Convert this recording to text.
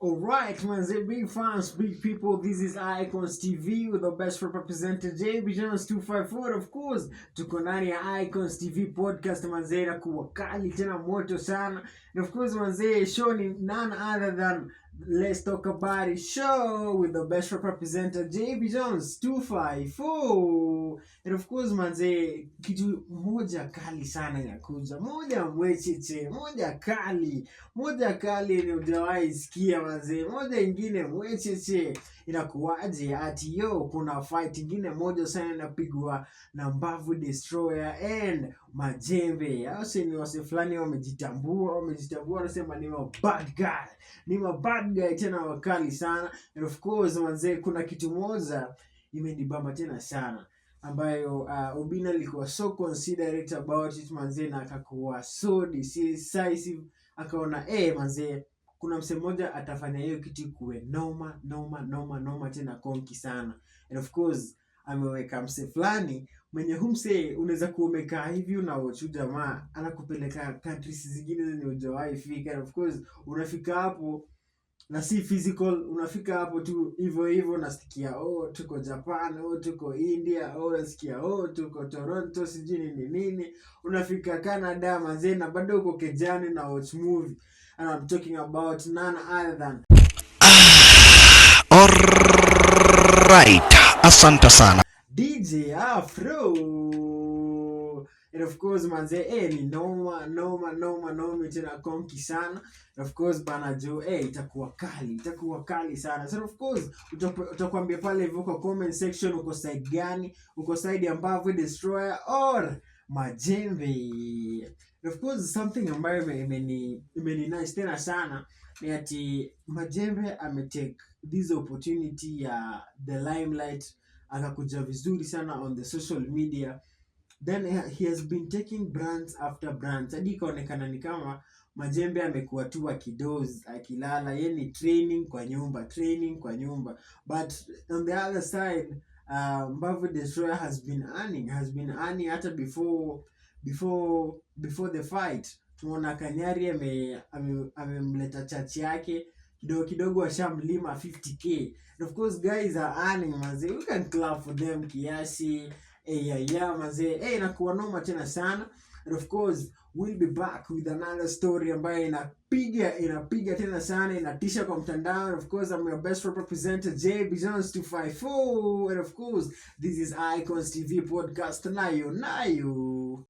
Alright, manze, big fans, big people. This is Icons TV with the best representative JB Jones 254. Of course, tuko ndani ya Icons TV podcast, manze, inakuwa kali tena moto sana. And of course, manze, show ni none other than Let's Talk About It show with the best representative JB Jones 254. And of course, manze, kitu moja kali sana inakuja, moja mwecheche, moja kali ni hujawahi sikia, manze, moja ingine mwecheche. Inakuwaje ati yo kuna fight ingine moja sana inapigwa na Mbavu Destroyer and Majembe. Hao si ni wase fulani wamejitambua, wamejitambua, wanasema ni ma bad guy, ni ma bad guy tena wakali sana. And of course, manze, kuna kitu moja imenibamba tena sana ambayo Obina alikuwa so considerate about it, manze, na akakuwa so decisive, akaona, eh, manze, kuna msee mmoja atafanya hiyo kitu kuwe noma noma noma noma tena konki sana. And of course ameweka msee fulani mwenye hu msee unaweza kuwa umekaa hivi unawatch jamaa anakupeleka countries zingine zenye hujawahi fika. And of course unafika hapo na si physical, unafika hapo tu hivyo hivyo, unasikia, "Oh, tuko Japan, oh, tuko India," oh, unasikia, "Oh, tuko Toronto," sijui nini nini, unafika Canada, manze, na bado uko kejani na watch movie. And I'm talking about none other than Alright, asante sana. DJ Afro. And of course, manze, eh, ni noma noma noma noma tena konki sana. And of course, bana jo, eh, itakuwa kali, itakuwa kali sana. So of course utakwambia pale hivyo kwa comment section uko side gani, uko side ya Mbavu Destroyer or Majembe. And of course something ambayo imeni nice tena sana ni ati Majembe ametake this opportunity ya the limelight, akakuja vizuri sana on the social media. Then he has been taking brands after brands hadi ikaonekana ni kama Majembe amekuwa tu akidoze, akilala, ye ni training kwa nyumba, training kwa nyumba. But on the other side, Mbavu Destroyer has been earning hata before the fight. Tumeona Kanyari amemleta church yake, kidogo kidogo ashamlima 50K. And of course guys are earning, manze, we can clap for them kiasi. Eh, yeah, manze, eh, inakuwa noma tena sana. And of course we'll be back with another story ambayo inapiga inapiga tena sana, inatisha kwa mtandao. And of course I'm your best representative JB Jones 254, and of course this is Icons TV podcast. Nayo nayo.